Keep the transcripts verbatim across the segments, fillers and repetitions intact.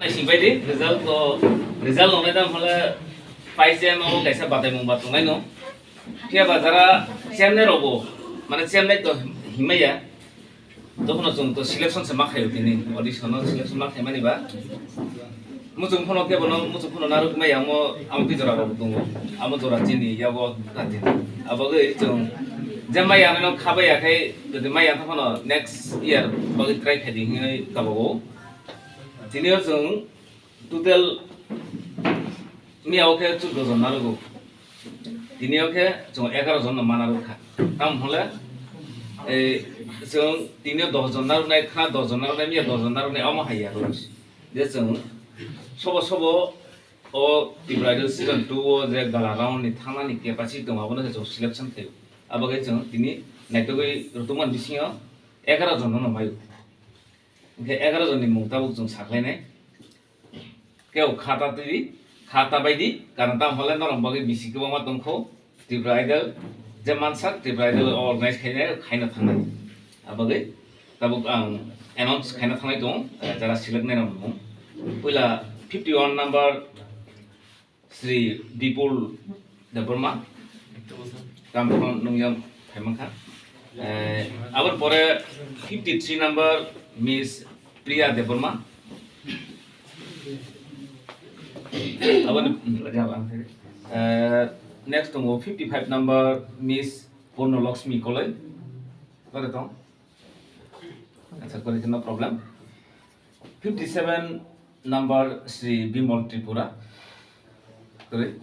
Naising bai di, result ko, result nongnai dam hole paise mo kaisa batai mung ba tongnai no. Phiya ba jara chemnai rogo, mane chemnai to himaya. Dokono chwng to selection se ma khayo tini, audition no selection ma khaimani ba. Muchung phano kebo no, muchung phano naruk maya mo, amo twi jora rogo tongo. Amo jora chini, yabo ta chini. Abagwi chwng je maya no khabai ya khai, jodi maya ta phano next year bagwi try khai di hinwi kabago. Tini o chwng total miya o khe chuddo jon narugo. Tini o khe chwng egaroh jon no ma naruk kha. Tamo hole, eh, chwng tini o dos jon naruknai kha, dos jon naruknai, miya dos jon naruknai, omo hai ya rw. Je chwng sobo sobo o Tripura Idol season two o je gala round ni thangnani capacity tongo, abono se chwng selection khaio. Abo khe chwng tini naitugwi rwtwkmani bisingo egaroh jon no maio. Hwnkhe egaroh jonni mung tabuk chwng sakhlainai. Kebo kha ta twi, kha ta bai di, karon tamo hole norok bagwi bisi kwbangma tongkho. Tripura Idol, je mansak Tripura Idol organize khainai, khaina thangnai. Abagwi tabuk ang announce khaina thangnai tongo, eh, jara select nai rok mung. Puila fifty one number Sri Bipul Debbarma, Ramkon Nungyam Phaimangkha. Eh, aboni pore fifty three number Miss Priya Debbarma. Aboni, eh, next tongo fifty five number Miss Purno Lakshmi Koloi. Kore tong? Acha, kore no problem. Fifty seven number Sri Bimal Tripura. Kore?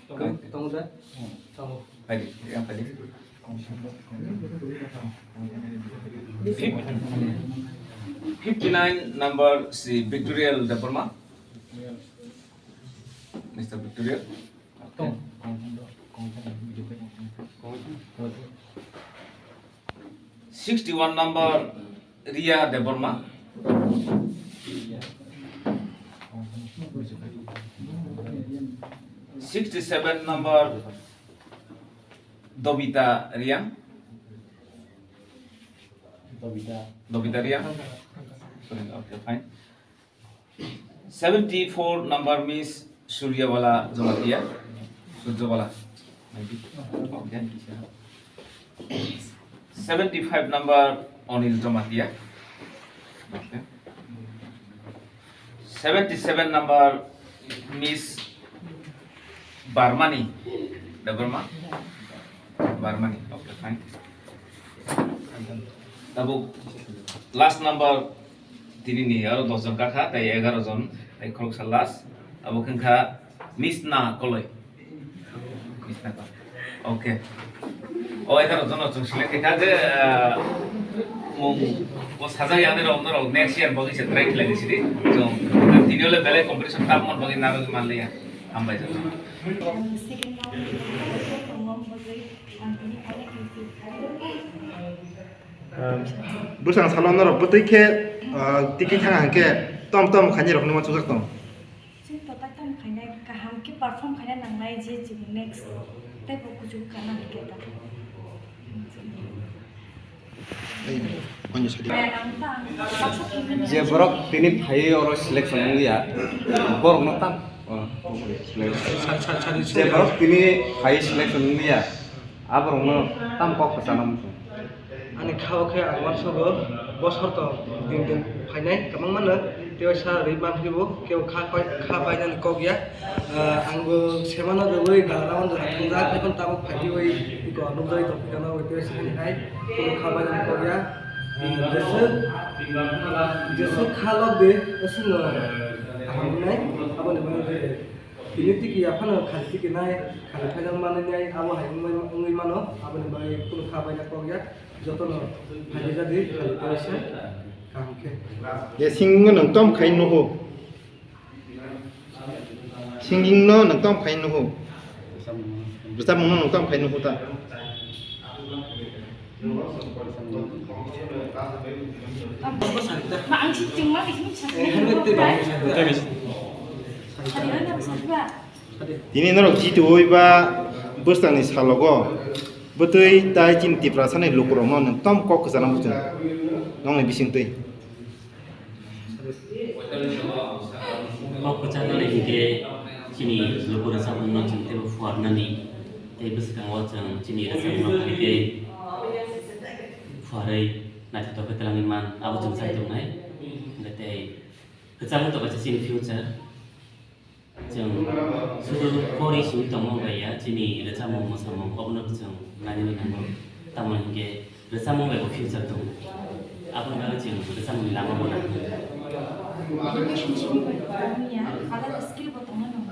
Tong, tong da? Tong. Phaidi, yang phaidi. Fif-, fifty nine number Sri Victorial Debbarma. Mister Victorial. Tong. Sixty one number Ria Debbarma. Sixty seven number Dobita Riang. Dobita. Dobita Riang. Sorry, okay, fine. Seventy four number Miss Suryabala Jamatia. Suryabala. Okay. Seventy five number Anil Jamatia. Okay. Seventy seven number Miss Barmani Debbarma. Barmani. Okay, fine. Tabuk last number tini ni aro dos jon kakha, tai egaroh jon, tai khoroksa last. Abo khe wngkha Misna Koloi. Misna Koloi. Okay. O egaroh jon no chwng select kha je, ah, mung o sajak yani rok norok next year bagwi se try khlai sidi. Chwng tini ole belai competition tabuk man bagwi narwgwi manliya. Hambai jani. Bwsang salo norok bwtwi khe, ah, tiki thang hwnkhe tom tom khainai rokno uansukjak tong. Chwng to tak tam khainai kaham khe perform khaina nangnai je chini next tei bo kuchuk kana hwnkhe ta. Je borok tini phaiwi oro selection wngya, borokno tam, oh, je borok tini phaiwi selection wngya, aborokno tam kok kwchana muchung. Ani kha o khe ang uansugo, bosor to din din phainai kwbangma no, tei waisa rwi manphibo, kebo kha pai-, kha painani kok ya. Ah, ang bo semano rwui gana round o thwngjak, ekhon tabuk phaiwi iko nukjagwi tongphikha no, tei waisa ani hai kunu kha painani kok ya. Ah, jeswk, jeswk kha lok de, aswk no kaham wngnai, aboni bagwi je tini tiki ya phano khali tiki nai, khali final manwi nai, abo hai wngwi, wngwi mano, aboni bagwi kunu kha paina kok ya. Jotono phaidi jadi, phaidi kaisa kaham khe. Je singno nwng tom khai nuhu. Singing no nwng tom khai nuhu. Bwsam no nwng tom khai nuhu ta. Ma ang si chingma, isini sa. Tini norok jituwi ba bwskangni salogo bwtwi tai chini Tiprasani lukurokno nwng tom kok kwchana muchung nongni bisingtwi. Kok kwchar nani hinkhe chini luku rwchapmungno chwng teibo phuarnani tei bwskango chwng chini rwchapmungno phaikhe phuarwi naithotok khe twlangwi man, abo chwng chai tongnai. Hwnkhe tei kwchangma tongkha chini future. Chwng sudu pori simi tongma bai ya, chini rwchapmung mwsamung obono chwng nainani nango. Tamoni hinkhe rwchapmung bai bo future tongo. Aboni bagwi chwng rwchapmungni lama bo nang. Education simi bai kwrwngya, alada skill bo tongna nango.